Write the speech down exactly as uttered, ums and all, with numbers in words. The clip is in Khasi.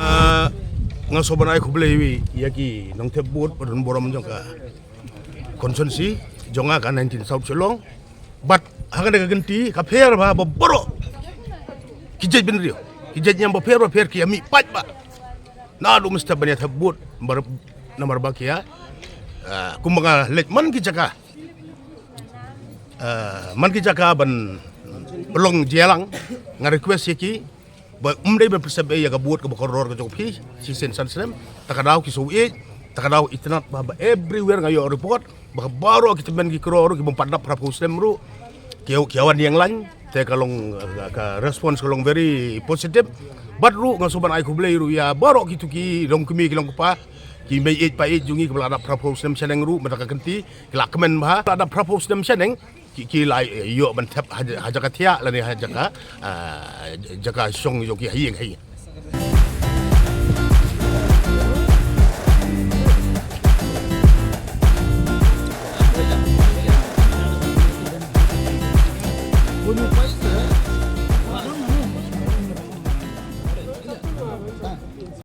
Ah, nga sngewbha ban ai khublei ïa ki nongthep vote ba don burom jong ka constituency jong nga ka nineteen South Shillong. Bad ha kane ka kynti ka pher ba baroh ki jait bynriew, ki jait niam ba pher ba pher ki ïa mih paidbah. Naduh mynstep ban ïa thep vote namar ba ki ïa, ah, kumba nga leit man ki jaka, ah, man ki jaka ban pynlong jingïalang, nga request ïa ki ba ym dei ban pynsep ei ïa ka vote kaba kordor ka jong phi shisien san snem. Ta ka daw ki shu ïeit, ta ka daw itynnad ba, ba everywhere nga ïoh report ba baroh ki tymmen ki kynroh ruh ki bym pat dap phra phew snem ruh ki ïa, ki ïa wan ïeng lain. Te ka long, uh, ka response ka long very positive. Bad ruh nga sngewbha ban ai khublei ruh ïa baroh kito ki longkmie ki longkpa, ki mei ïeit pa ïeit jong ngi kiba la dap phra phew snem shaneng ruh mynta ka kynti ki la kmen bha, la dap phra phew snem shaneng ki, ki la ïoh ban thep ha, ha jaka thiah lane ha jaka, ah, jaka shong jong ki ha ïing ha ïing.